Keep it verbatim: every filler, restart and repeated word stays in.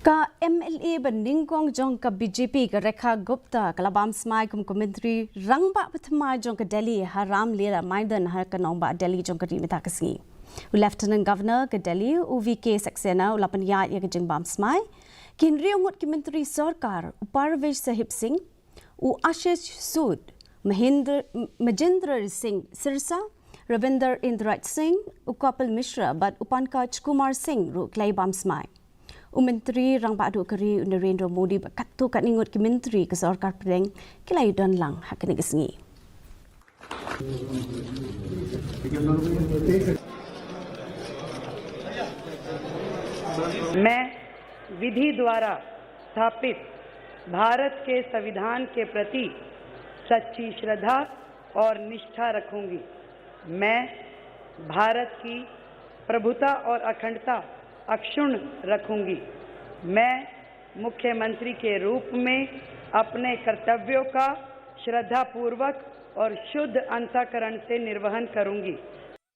Ka M L A ba nyngkong jong ka B J P, ka Rekha Gupta, ka la bam smai kum ka Myntri Rangbah ba thymmai jong ka Delhi ha Ram Lila Maidan ha ka nongbah Delhi jong ka ri mynta ka sngi. U Lieutenant Governor ka Delhi, u V K Saxena, u la pynïaid ïa ka jingbam smai. Ki hynriew ngut ki Myntri Sorkar, u Parvesh Sahib Singh, u Ashish Sood, Mahindra, M-, Majendra Singh Sirsa, Ravinder Indrajit Singh, u Kapil Mishra bad u Pankaj Kumar Singh ruh ki la bam smai. U Myntri Rangbah Duh ka ri u Narendra Modi bad katto katne ngut ki Myntri ka Sorkar Pdeng ki la ïadon lang ha kane ka sngi. मैं विधि द्वारा स्थापित भारत के संविधान के प्रति सच्ची श्रद्धा और निष्ठा रखूंगी। मैं भारत की प्रभुता और अखंडता अक्षुण्ण रखूंगी। मैं मुख्यमंत्री के रूप में अपने कर्तव्यों का श्रद्धापूर्वक और शुद्ध अंतःकरण से निर्वहन करूंगी।